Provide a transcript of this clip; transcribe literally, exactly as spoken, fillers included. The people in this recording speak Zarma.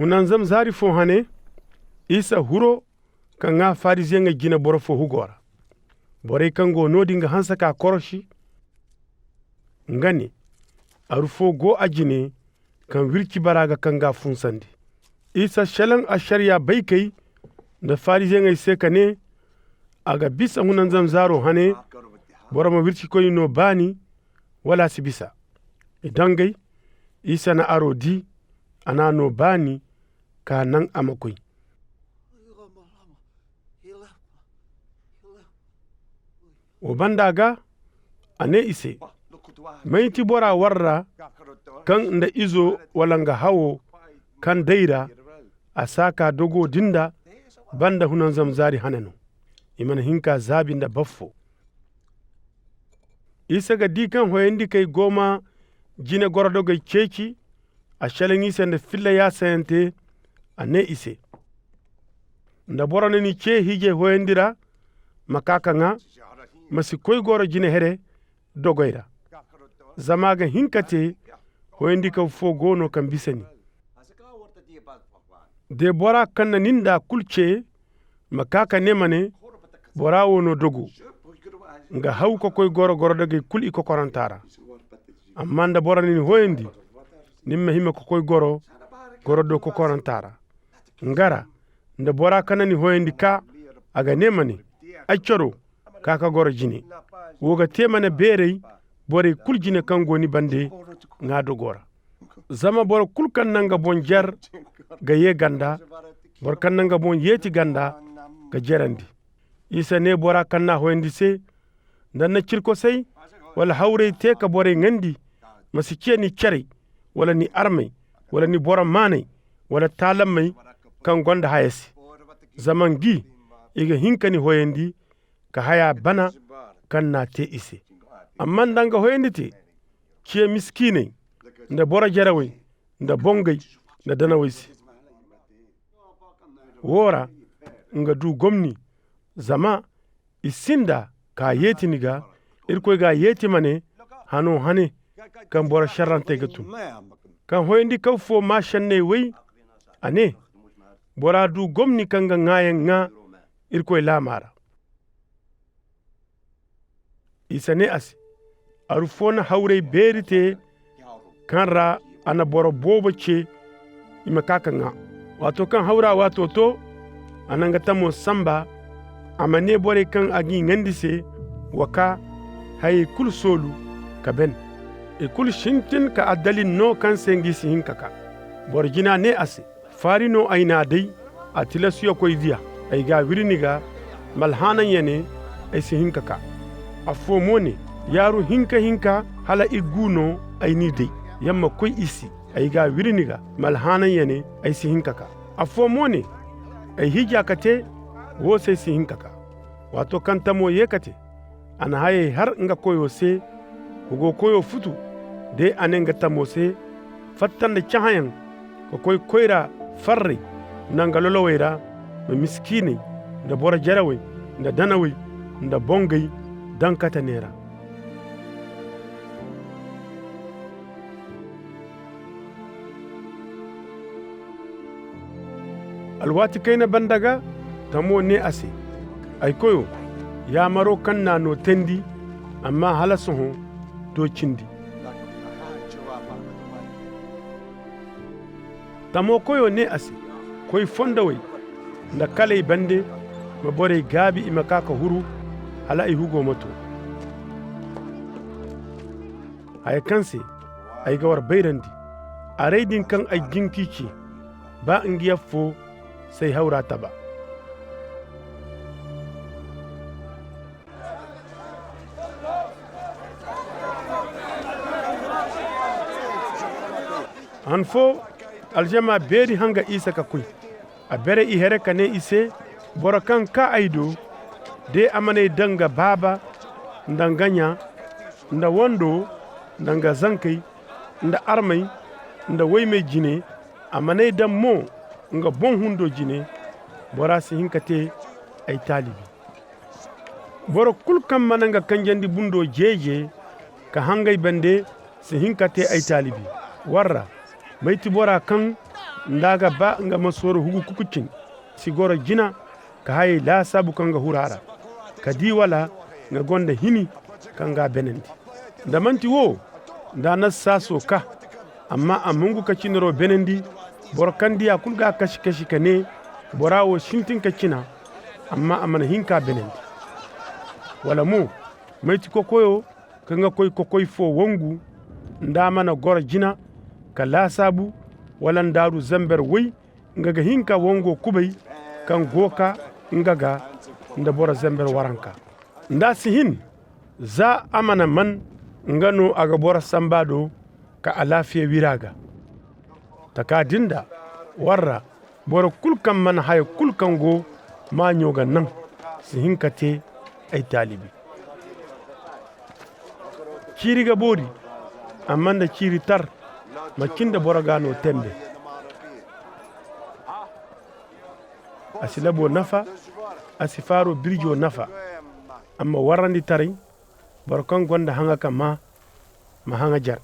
Hunanzam zaari fo hane, isa huro ka ŋwa Farisiyeŋey jine boro fo hugo ra. Borey kaŋ go no-din ga hanse k'a korosi. Nga ne, aru fo go a jine kaŋ wirci bara ga kaŋ g'a funsandi. Isa selaŋ ašariya baykey nda Farisiyeŋey se ka ne, a ga bisa hunanzam zaaro hane, boro ma wircikoyni no baani, wala a si bisa? I dangay, isa na aro di, a n'a no baani, k'a naŋ a ma koy. Wo banda ga, a ne i se, may ti bora warra kaŋ nda izo wala nga hawo kaŋ day ra, a saaka dogo din da banda hunanzam zaari hane no? I mana hin k'a zaabi nda baffo. Isa ga di kaŋ hoyandikey go ma jine gorodogey ceeci, a selaŋ i se nda filla yaasayante, a ne i se, nda boro na ni ce hiijay hoyandi ra, ma kaa ka ŋwa, ma si koy goro jine here dogey ra. Zama a ga hin ka te, hoyandikaw fo go no kaŋ bisa ni. De bora kaŋ na ni nda kulu ce, ma kaa ka ne ma ne, bora wo no dogo. Nga haw ka koy goro gorodogey kulu i kokoranta ra. Amma nda boro na ni hoyandi, ni ma hima ka koy goro gorodo kokoranta ra. Nga ra, nda bora kaŋ na ni hoyandi kaa, a ga ne ma ne, ay caro, kaa ka goro jine. Wo ga te mana beeray borey kulu jine kaŋ go ni bande ŋwa dogo ra. Zama boro kulu kaŋ na nga boŋ jer ga ye ganda, boro kaŋ na nga boŋ yeeti ganda ga jerandi. Isa ne bora kaŋ n'a hoyandi se, nda ni na cirkosay wala hawray te ka borey ŋandi, ma si ciya ni carey, wala ni armey, wala ni boro maaney, wala taalamey kaŋ gonda haya se. Zama ngi, i ga hin ka ni hoyandi ka haya bana kaŋ n'a te i se. Amma nda nga hoyandi te, ciya miskiiney, nda boro jarawey, nda bongey, nda danawey se. Wo ra, nga du gomni, zama i sinda ka yeeti ni gaa, Irkoy g'a yeeti ma ne, hano hane kaŋ boro šerrantey ga tun. Kaŋ hoyandikaw fo maa šenney way, a ne, bora du gomni kaŋ ga ŋwaayaŋ ŋwa Irkoy laama ra. Isa ne a se, aru fo na hawray beeri te kaŋ ra a na boro boobo ce i ma kaa ka ŋwa. Waato kaŋ hawra waato to, a na nga tamo samba, a ma ne borey kaŋ a g'i ŋandi se, wa kaa, hayey kulu soolu ka ben. I kulu sintin ka addalin no kaŋ se ngi si hin ka kaa. Boro jina ne a se, faari no ay n'a day, a tilas ya koy di a. Ay g'a wiri ni gaa, ma alhaananyaŋ ne ay si hin ka kaa. Afo mo ne, yaaru hinka hinka hala iri gu no ay n'i day, yaŋ ma koy i se. Ay g'a wiri ni gaa, ma alhaananyaŋ ne ay si hin ka kaa. Afo mo ne, ay hija ka te, wo se ay si hin ka kaa. Waato kaŋ tamo ye ka te, a na hayey har nga koyo se. Hugo koyo futu, de a ne nga tamo se, fatta nda cahãyaŋ ka koy koyra farrey nda nga lolowey ra, ma miskiiney nda boro jarawey nda danawey nda bongey daŋ kate neera. Alwaati kayna banda ga, tamo ne a se, ay koyo, yaamaro kaŋ n'a no teendi, amma hala sohõ to cindi. Tamo koyo ne a se, koy fondawey nda kaley bande, ma borey gaabi i ma kaa ka huru, hala ay hugo ma to. Haya kaŋ se ay ga war bayrandi, arey din kaŋ ay jin k'i ce, ba ngi affo s'ay hawra taba. Han fo, aljama beeri hanga Isa ka koy. A bare i here ka ne i se, boro kaŋ kaa ay do, de a man'ay daŋ nga baaba nda nga nya, nda wando nda nga zankey, nda armey nda woymey jine, a man'ay daŋ mo nga boŋ hundo jine, bora si hin ka te ay taalibi. Boro kulu kaŋ mana nga kanjandi bundo jeeje ka hangay bande si hin ka te ay taalibi. Warra, may ti bora kaŋ Nda a ga ba nga ma sooro hugu kuku cin, si goro jina ka hayey laasaabu kaŋ ga huru a ra, ka di wala nga gonda hini kaŋ g'a benandi. Nda manti wo, nda a na saaso ka, amma a ma hungu ka cinaro benandi, boro kaŋ diya kulu g'a kasi-kasi ka ne, bora wo sintin ka cina, amma a mana hin k'a benandi. Wala mo, mayti kokoyo ka nga koy kokoy fo wangu, nda a mana goro jina ka laasaabu, wala ndaaru zamber woy, nga ga hin ka wango kubay kaŋ go ka nga ga nda boro zamber waranka. Nda a si hin, za a mana man nga no a ga boro samba do ka alaafiya wira ga. Taka din da warra, boro kulu kaŋ mana haya kulu kaŋ go maaɲo ga naŋ, si hin ka te ay taalibi. Ciiri ga boori, amma nda ciiri tar ma cin da boro ga no tembe. A si labo nafa, a si faaro birjo nafa. Amma warrandi taray, boro kaŋ gonda haŋa ka maa, ma haŋa jar.